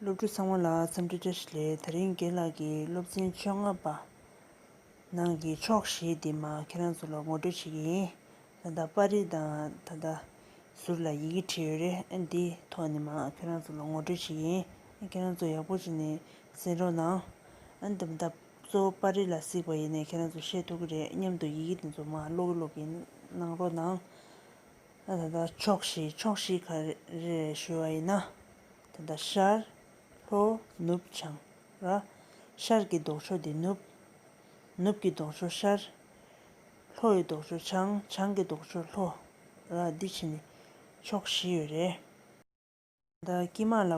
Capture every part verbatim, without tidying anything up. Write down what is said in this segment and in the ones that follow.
སློབ་ཕྲུག་ཚང་མ་ལ་འཚམས་འདྲི་བཀྲ་ཤིས་བདེ་ལེགས། དེ་རིང་རྒན་ལགས་ཀྱིས་སློབ་ཚན་བཅོ་ལྔ་པ་ནང་གི་ཕྱོགས་བཞི་དེ་མར་ཁྱེད་རང་ཚོ་ལ་ངོ་སྤྲོད་བྱེད་ཀྱི་ཡིན། ད་ལྟ་པར་རིས་དང་ད་ལྟ་ཟུར་ལ་ཡི་གེ་བྲིས་ཡོད་རེད། ཨ་འདིའི་ཐོག་ནས་མར་ཁྱེད་རང་ཚོ་ལ་ངོ་སྤྲོད་བྱེད་ཀྱི་ཡིན། ཁྱེད་རང་ཚོ་ཡག་པོ་བྱས་ནས་གསན་རོགས་གནང་། ཨ་ད་ལྟ་གཙོ་བོ་པར་རིས་ལ་གཟིགས་པ་ཡིན་ནའི་ཁྱེད་རང་ཚོ་ཤེས་ཐུབ་ཀྱི་རེད། མཉམ་དུ་ཡི་གེ་དེ་ཚོ་མར་ཀློག་ཀློག་གིན་གནང་རོགས་གནང་། ད་ལྟ་ཕྱོགས་བཞི། ཕྱོགས་བཞི་ག་རེ་རེད་ཞུ་བ་ཡིན་ན། ད་ལྟ་ཤར། ལྷོ། ནུབ། བྱང་། ར། ཤར་གྱི་ལྡོག་ཕྱོགས་དེ་ནུབ། ནུབ་ཀྱི་ལྡོག་ཕྱོགས་ཤར། ལྷོ་ཡི་ལྡོག་ཕྱོགས་བྱང་། བྱང་གི་ལྡོག་ཕྱོགས་ལྷོ། ར་འདི་བྱས་ནས་ཕྱོགས་བཞི་ཡོད་རེད། ད་དཀྱིལ་མ་ལ་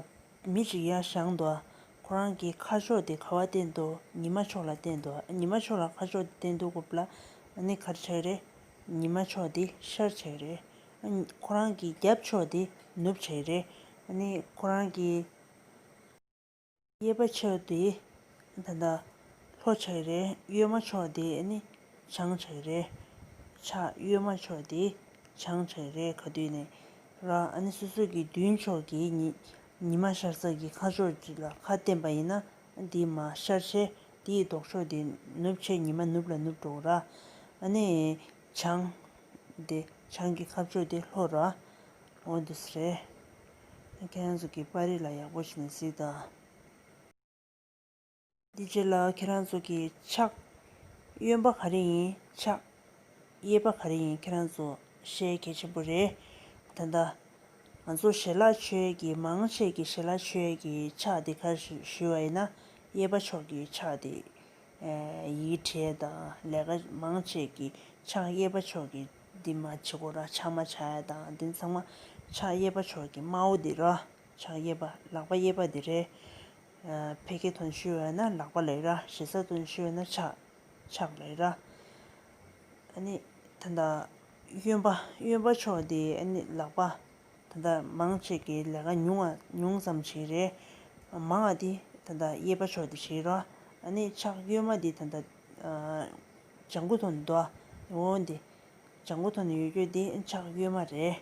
མི་ཞིག་ཡར་བཞེངས་འདུག་ཁོ་རང་གི་ཁ་ཕྱོགས་དེ་ག་པར་བསྟན་འདུག་ཉི་མ་ཕྱོགས་ལ་བསྟན་འདུག་ཉི་མ་ཕྱོགས་ལ་ཁ་ཕྱོགས་དེ་བསྟན་འདུག་གོ་ལ། ཨ་ནི་ག་རེ་ཆགས་རེད། ཉི་མ་ཕྱོགས་དེ་ཤར་ཆགས་རེད། ཨ་ནི་ཁོ་རང་གི་རྒྱབ་ཕྱོགས་དེ་ནུབ་ཆགས་རེད། ཨ་ནི་ཁོ་རང་གི་གཡས་པ་ཕྱོགས་དེ་ད་ལྟ་ལྷོ་ཆགས་རེད། གཡོན་མ་ཕྱོགས་དེ་ཨ་ནི་བྱང་ཆགས་རེད། ཕྱག་གཡོན་མ་ཕྱོགས་དེ་བྱང་ཆགས་རེད། ག་དུས་ནས་ར། ཨ་ནི་སོ་སོ་གི་མདུན་ཕྱོགས་ཀྱི་ཉི་ཉི་མ་ཤར་ས་གི་ཁ་ཕྱོགས་ཅིག་ལ་ཁ་བསྟན་པ་ཡིན་ན། འདི་མར་ཤར་ཆགས། འདིའི་ལྡོག་ཕྱོགས་དེ་ནུབ་ཆགས། ཉི་མ་ནུབ་ལ་ནུབ་འགྲོ་ར། ཨ་ནི་བྱང་། དེ་བྱང་གི་ཁ་ཕྱོགས་དེ་ལྷོ་ར། འོ་འདུག་སེ་རེད། ཁྱེད་རང་ཚོ་གི་པར་རིས་ལ་ཡག་པོ་བྱས་ནས་གཟིགས་དང་། འདི་རྗེས་ལ་ཁྱེད་རང་ཚོ་གི་ཕྱག་གཡོན་པ་ག་རེ་ཡིན། ཕྱག་གཡས་པ་ག་རེ་ཡིན། ཁྱེད་རང་ཚོ་ཤེས་གལ་ཆེན་པོ་རེད། ད་ལྟ་ང་ཚོ་ཞལ་ལག་མཆོད་ཡས་ཀྱི་མང་ཆེ་གི་ཞལ་ལག་མཆོད་ཡས་ཀྱི་ཕྱག་དེ་ག་རེ་ཞུ་བ་ཡིན་ན། གཡས་པ་ཕྱོགས་ཀྱི་ཕྱག་དེ་ཡི་གེ་བྲིས་དང་ལས་ཀ་མང་ཆེ་གི་ཕྱག་གཡས་པ་ཕྱོགས་ཀྱི་འདི་མར་བྱེད་དགོས་ར། ཕྱག་མར་བྱ་ཡ་དང་འདི་ཚང་མ་ཕྱག་གཡས་པ་ཕྱོགས་ཀྱི་དམར་པོ་འདི་ར། ཕྱག་གཡས་པ་ལག་པ་གཡས་པ་འདི་རེད། ཕལ་སྐད་ཐོག་ནས་ཞུས་པ་ཡིན་ན་ལག་པ་ལབ་ཡ་ར། ཞེ་ས་ཐོག་ནས་ཞུས་པ་ཡིན་ན་ཕྱག་ཕྱག་ལབ་ཡ་ར། ཨ་ནི་ད་ལྟ་གཡོན་པ་གཡོན་པ་ཕྱོགས་འདི་ཨ་ནི་ལག་པ་ད་ལྟ་མང་ཆེ་གི་ལས་ཀ་ཉུང་བ་ཉུང་ཙམ་བྱེད་རེད། མང་བ་འདི་ད་ལྟ་གཡས་པ་ཕྱོགས་འདི་བྱེད་ར། ཨ་ནི་ཕྱག་གཡོན་མ་འདི་ད་ལྟ་ཨ་ལྗང་གུ་ཐོག་ནས་འདུག་འོ་འདི་ལྗང་གུ་ཐོག་ནས་ཡོད་རྒྱུ་འདི་ཕྱག་གཡོན་མ་རེད།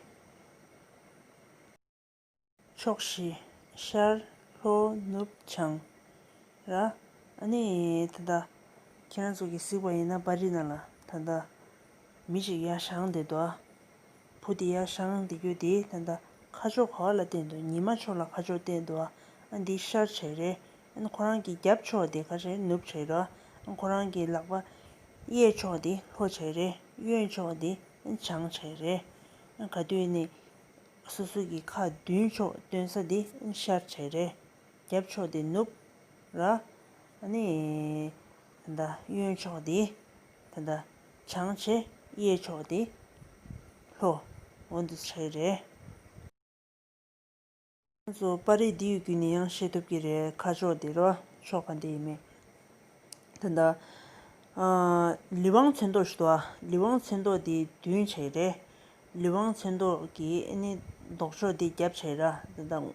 ཕྱོགས་བཞི། ཤར། ལྷོ། ནུབ། བྱང་། ར། ཨ་ནི་ད་ལྟ་ཁྱེད་རང་ཚོ་གིས་གཟིགས་པ་ཡིན་ན་པར་རིས་ནང་ལ་ད་ལྟ་མི་ཞིག་ཡར་བཞེངས་བསྡད་འདུག་བུ་དེ་ཡར་བཞེངས་བསྡད་རྒྱུ་དེ་ད་ལྟ་ཁ་ཕྱོགས་ག་པ་ལ་བསྟན་འདུག་ཉི་མ་ཕྱོགས་ལ་ཁ་ཕྱོགས་བསྟན་འདུག་ཨ་འདི་ཤར་ཆགས་རེད། ཨ་ནི་ཁོ་རང་གི་རྒྱབ་ཕྱོགས་དེ་ག་རེ་ནུབ་ཆགས་རེད། ཨ་ཁོ་རང་གི་ལག་པ་གཡས་ཕྱོགས་དེ་ལྷོ་ཆགས་རེད། གཡོན་ཕྱོགས་དེ་བྱང་ཆགས་རེད། ཨ་ག་དུས་ནས་སོ་སོ་གི་ཁ་མདུན་ཕྱོགས་སྟོན་ས་དེ་ཤར་ཆགས་རེད། རྒྱབ་ཕྱོགས་དེ་ནུབ་ར། ཨ་ནི་ད་ལྟ་གཡོན་ཕྱོགས་དེ་ད་ལྟ་བྱང་ཆགས། གཡས་ཕྱོགས་དེ་ལྷོ། འོ་འདུག་ཆགས་རེད། ང་ཚོ་པར་རིས་འདི་ཡི་བརྒྱུད་ནས་ཡང་ཤེས་ཐུབ་ཀྱི་རེད། ཁ་ཕྱོགས་དེ་ར་ཕྱོགས་ག་འདི་ཡིན་མིན། ད་ལྟ་ཨ་ལི་ཝང་ཚོན་མདོག་ཞིག་འདུག་ཨ་ལི་ཝང་ཚོན་མདོག་དེ་མདུན་ཆགས་རེད། ལི་ཝང་ཚོན་མདོག་གི་ཨ་ནི་ལྡོག་ཕྱོགས་དེ་རྒྱབ་ཆགས་ར། ད་ལྟ་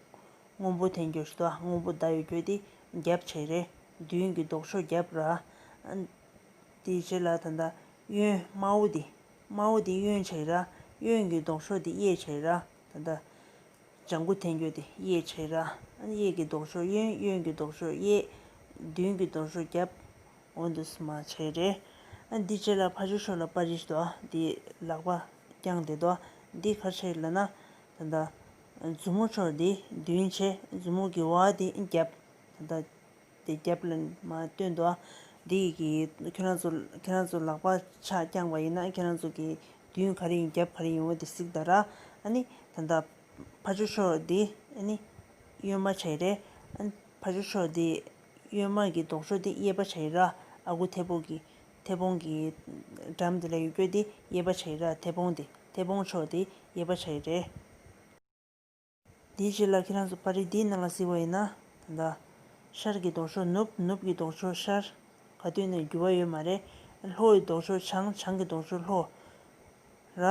སྔོན་པོ་འཐེན་རྒྱུ་ཞིག་འདུག་ཨ་སྔོན་པོ་བརྡལ་ཡོད་རྒྱུ་དེ་རྒྱབ་ཆགས་རེད། མདུན་གྱི་ལྡོག་ཕྱོགས་རྒྱབ་ར། ཨ་དེའི་རྗེས་ལ་ད་ལྟ་གཡོན་དམར་པོ་དེ་དམར་པོ་དེ་གཡོན་ཆགས་ར། གཡོན་གྱི་ལྡོག་ཕྱོགས་དེ་གཡས་ཆགས་ར། ད་ལྟ་ལྗང་གུ་འཐེན་རྒྱུ་དེ་གཡས་ཆགས་ར། ཨ་ནི་གཡས་ཀྱི་ལྡོག་ཕྱོགས་གཡོན། གཡོན་གྱི་ལྡོག་ཕྱོགས་གཡས། མདུན་གྱི་ལྡོག་ཕྱོགས་རྒྱབ། འོ་འདུག་སེ་མར་ཆགས་རེད། ཨ་འདི་རྗེས་ལ་ཕར་ཕྱོགས་ཕྱོགས་ལ་པར་རིས་འདུག་ཨ་འདི་ལག་པ་བརྐྱངས་བསྡད་འདུག་ཨ་འདི་ག་རེ་ཆགས་ལབ་ན། ད་ལྟ་མཛུབ་མོ་ཕྱོགས་འདི་མདུན་ཆགས། མཛུབ་མོ་གི་བ་དེ་རྒྱབ། ད་ལྟ་དེ་རྒྱབ་ལ་མར་སྟོན་འདུག་ཨ། འདི་གི་ཁྱེད་རང་ཚོ་ཁྱེད་རང་ཚོ་ལག་པ་ཕྱག་བརྐྱངས་པ་ཡིན་ན་ཁྱེད་རང་ཚོ་གི་མདུན་ག་རེ་ཡིན་རྒྱབ་ག་རེ་ཡིན་འོ་དེ་གཟིགས་དང་ར། ཨ་ནི་ད་ལྟ་ཕར་ཕྱོགས་ཕྱོགས་འདི་ཨ་ནི་གཡོན་མ་ཆགས་རེད། ཨ་ནི་ཕར་ཕྱོགས་ཕྱོགས་འདི་གཡོན་མ་གི་ལྡོག་ཕྱོགས་འདི་གཡས་པ་ཆགས་ར། ཨ་ཁུ་ཐལ་པོ་གི་མཐེ་བོང་གི་འགྲམ་དེ་ལ་ཡོད་རྒྱུ་འདི་གཡས་པ་ཆགས་ར། མཐེ་བོང་འདི་མཐེ་བོང་ཕྱོགས་འདི་གཡས་པ་ཆགས་རེད། དེའི་རྗེས་ལ་ཁྱེད་རང་ཚོ་པར་རིས་འདིའི་ནང་ལ་གཟིགས་པ་ཡིན་ན། ད་ལྟ་ཤར་གྱི་ལྡོག་ཕྱོགས་ནུབ། ནུབ་ཀྱི་ལྡོག་ཕྱོགས་ཤར། ག་དུས་ནས་འགྱུར་བ་ཡོད་མ་རེད། ལྷོ་ཡི་ལྡོག་ཕྱོགས་བྱང་། བྱང་གི་ལྡོག་ཕྱོགས་ལྷོ། ར།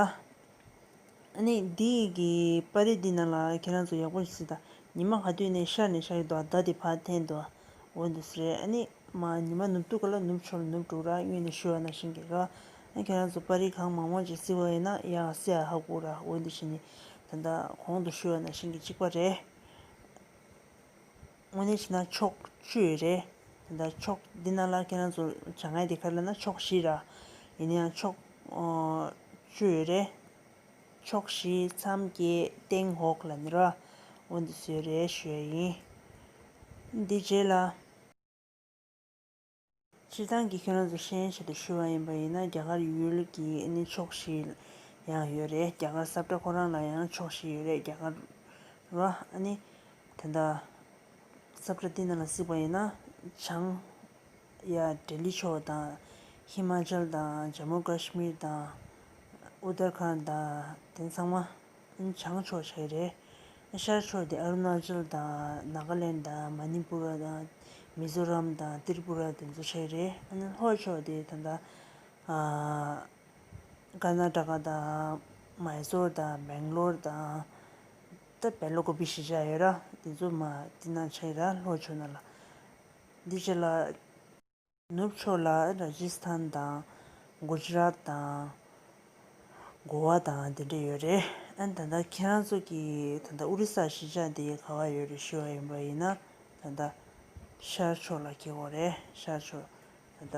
ཨ་ནི་འདི་གི་པར་རིས་འདི་ནང་ལ་ཁྱེད་རང་ཚོ་ཡག་པོ་ཞིག་གཟིགས་དང་། ཉི་མ་ག་དུས་ནས་ཤར་ནས་ཤར་གྱི་འདུག་མདའ་དེ་ཕར་འཐེན་འདུག་འོ་འདུག་སེ་རེད། ཨ་ནི་མར་ཉི་མ་ནུབ་ཐུག་ག་ལ་ནུབ་ཕྱོགས་ལ་ནུབ་འགྲོ་ར། སྔོན་ནས་ཞུས་པ་ནང་བཞིན་གྱི་ར། ཨ་ཁྱེད་རང་ཚོ་པར་རིས་གང་མང་མང་ཅིག་གཟིགས་པ་ཡིན་ན་ཡག་སེ་ཡག་ཧ་གོ་ར། འོ་འདི་བྱས་ནས་ད་ལྟ་གོང་དུ་ཞུས་པ་ནང་བཞིན་གྱི་གཅིག་པ་རེད། དངོས་གནས་བྱས་ན་ཕྱོགས་བཅུ་ཡོད་རེད། ད་ལྟ་ཕྱོགས་འདི་ནང་ལ་ཁྱེད་རང་ཚོ་བྱ་ངན་དེ་ག་རེ་ལབ་ན་ཕྱོགས་བཞི་ར། ཡིན་ན་ཡང་ཕྱོགས་ཨོ་བཅུ་ཡོད་རེད། ཕྱོགས་བཞི་མཚམས་བརྒྱད་སྟེང་འོག་ལབ་ནི་ར། འོ་འདི་ཚོ་ཡོད་རེད་ཞུ་ཡ་ཡིན། འདི་རྗེས་ལ། སྤྱིར་བཏང་གི་ཁྱེད་རང་ཚོ་ཤེས་ཡོན་ཆེད་དུ་ཞུ་བ་ཡིན་པ་ཡིན་ན། རྒྱ་གར་ཡུལ་གྱི་ཨ་ནི་ཕྱོགས་བཞི་ཡང་ཡོད་རེད། རྒྱ་གར་ས་བཀྲ་ཁོ་རང་ལ་ཡང་ཕྱོགས་བཞི་ཡོད་རེད། རྒྱ་གར་ར་ཨ་ནི་ད་ལྟ་ས་བཀྲ་འདི་ནང་ལ་གཟིགས་པ་ཡིན་ན། བྱང་ཡ་ལྡི་ལི་ཕྱོགས་དང་། ཧི་མ་ཅལ་དང་། ཇམ་མུ་ཀ་ཤི་མིར་དང་། ཨུ་ཏར་ཁཱན་དང་། དེ་ཚང་མ་བྱང་ཕྱོགས་ཆགས་རེད། ཤར་ཕྱོགས་དེ་ཨ་རུ་ན་ཅལ་དང་། ནཱ་ག་ལེན་དང་། མ་ནི་པུ་ར་དང་། མི་ཛོ་རམ་དང་། ཏྲི་པུ་ར་དེ་ཚོ་ཆགས་རེད། ཨ་ནི་ལྷོ་ཕྱོགས་དེ་ད་ལྟ་ཨ་ཀར་ན་ཊ་ཀ་དང་། མའི་སོར་དང་། སྦེང་ལོར་དང་། ད་བེ་ལ་ཀོ་པི་གཞིས་ཆགས་ཡོད་ར། དེ་ཚོ་མ་དེ་ནང་ཆགས་ར། ལྷོ་ཕྱོགས་ནང་ལ། འདི་རྗེས་ལ། ནུབ་ཕྱོགས་ལ་ར་ཇི་སི་ཐན་དང་། གུ་ཇི་རཱཏ་དང་། གོ་བ་དང་དེ་འདྲ་ཡོད་རེད། ཨ་ནི་ད་ལྟ་ཁྱེད་རང་ཚོ་གི་ད་ལྟ་ཨོ་རི་ས་གཞིས་ཆགས་དེ་ག་པར་ཡོད་རེད་ཞུ་བ་ཡིན་པ་ཡིན་ན། ད་ལྟ་ཤར་ཕྱོགས་ལ་འཁེལ་དགོས་རེད། ཤར་ཕྱོགས། ད་ལྟ་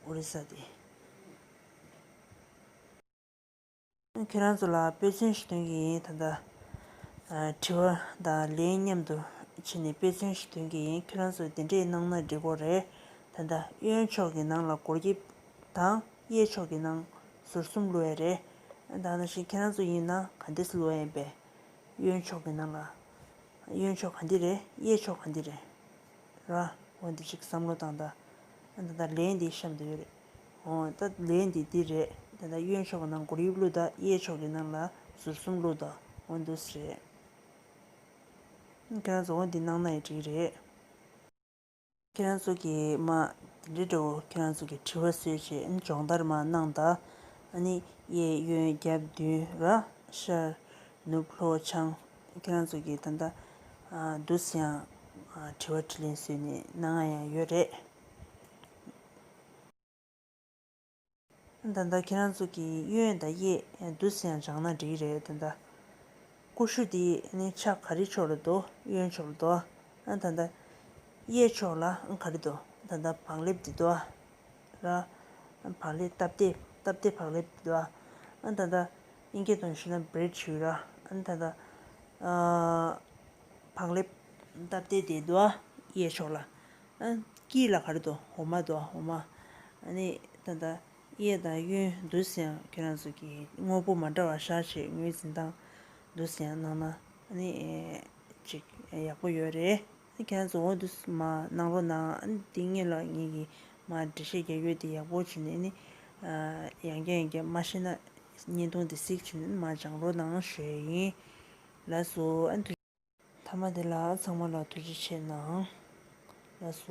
ཨོ་རི་ས་དེ། ཁྱེད་རང་ཚོ་ལ་དཔེ་མཚོན་ཞིག་སྟོན་གྱི་ཡིན། ད་ལྟ་ཨ་དྲི་བ་དང་ལན་མཉམ་དུ་བྱས་ནས་དཔེ་མཚོན་ཞིག་སྟོན་གྱི་ཡིན། ཁྱེད་རང་ཚོ་དེ་འདྲས་གནང་ན་འགྲིག་གི་རེད། ད་ལྟ་གཡོན་ཕྱོགས་ཀྱི་ནང་ལ་སྒོར་གྱི་དང་། གཡས་ཕྱོགས་ཀྱི་ནང་ཟུར་གསུམ་བླུགས་ཡ་རེད། ད་ནང་བཞིན་ཁྱེད་རང་ཚོ་ཡིན་ན་ག་འདྲས་སེ་བླུགས་ཡ་ཡིན་པས། གཡོན་ཕྱོགས་ཀྱི་ནང་ལ། གཡོན་ཕྱོགས་ག་འདི་རེད། གཡས་ཕྱོགས་ག་འདི་རེད། ར། འོ་འདི་ཅིག་བསམ་བློ་བཏང་ད། ཨ་ད་ལྟ་ལན་འདི་གཤམ་དུ་ཡོད་རེད། འོ་ད་ལན་འདི་འདི་རེད། ད་ལྟ་གཡོན་ཕྱོགས་ཀྱི་ནང་སྒོར་གཡུག་བླུགས་ད། གཡས་ཕྱོགས་ཀྱི་ནང་ལ་ཟུར་གསུམ་བླུགས་ད། འོ་འདུག་སེ་རེད། ཁྱེད་རང་ཚོ་འོ་འདི་གནང་ན་ཡང་འགྲིག་རེད། ཁྱེད་རང་ཚོ་གིས་མ་དེ་འདྲའི་འདྲ་བོ་ཁྱེད་རང་ཚོ་གིས་དྲི་བ་བཟོས་བྱས་ཨ་ནི་སྦྱོང་བརྡར་མ་གནང་ད། ཨ་ནི་གཡས་གཡོན་རྒྱབ་མདུན་ར། ཤར་ནུབ་ལྷོ་བྱང་། ཁྱེད་རང་ཚོ་གིས་ད་ལྟ་ཨ་འདུག་སེ་ཡང་ཨ་དྲི་བ་དྲིས་ལན་བཟོས་ནས་གནང་ཡ་ཡང་ཡོད་རེད། ད་ལྟ་ཁྱེད་རང་ཚོ་གིས་གཡོན་དང་གཡས་འདུག་སེ་ཡང་སྦྱངས་ན་འགྲིག་གི་རེད། ད་ལྟ་ཀུ་ཤུ་འདི་ནི་ཆ་ག་རེ་ཕྱོགས་ལ་འདུག་གཡོན་ཕྱོགས་ལ་འདུག་ཨ་ད་ལྟ་གཡས་ཕྱོགས་ལ་ག་རེ་འདུག་ད་ལྟ་བག་ལེབ་འདི་འདུག་ཨ། ར། བག་ལེབ་སྟབས་བདེ་སྟབས་བདེ་བག་ལེབ་འདི་འདུག་ཨ། ཨ་ད་ལྟ་དབྱིན་སྐད་ཐོག་ནས་ཞུས་ན་བྷི་རེཌ་ཞུ་ར། ཨ་ད་ལྟ་ཨ་བག་ལེབ་སྟབས་བདེ་དེ་འདུག་ཨ། གཡས་ཕྱོགས་ལ། ཨ་དཀྱིལ་ལ་ག་རེ་འདུག་འོ་མ་འདུག་ཨ། འོ་མ། ཨ་ནི་ད་ལྟ་གཡས་དང་གཡོན་འདུག་སེ་ཡང་ཁྱེད་རང་ཚོ་གིས་དངོས་པོ་མ་འདྲ་བ་བཞག་བྱས་ངོས་འཛིན་སྟངས་འདུག་སེ་ཡང་གནང་ན་ཨ་ནི་ཨེ་ཅིག་ཡག་པོ་ཡོད་རེད། ཨ་ནི་ཁྱེད་རང་ཚོ་འོ་འདུག་སེ་མ་གནང་རོགས་གནང་། ཨ་ནི་དེ་སྔོན་ལ་ངེད་ཀྱིས་མ་འགྲེལ་བཤད་རྒྱག་ཡོད་དེ་ཡག་པོ་བྱས་ནས་ཨ་ནི་ཨ་ཡང་བསྐྱར་ཡང་བསྐྱར་མ་ཤེས་ན་བརྙན་ཐུང་དེ་གཟིགས་བྱས་ནས་མ་སྦྱང་རོགས་གནང་ཞུ་ཡ་ཡིན། ལགས་སོ། ཨ་ནི་ཐུགས་མཐའ་མ་དེ་ལ་ཚང་མ་ལ་ཐུགས་རྗེ་ཆེ་གནང་། ལགས་སོ།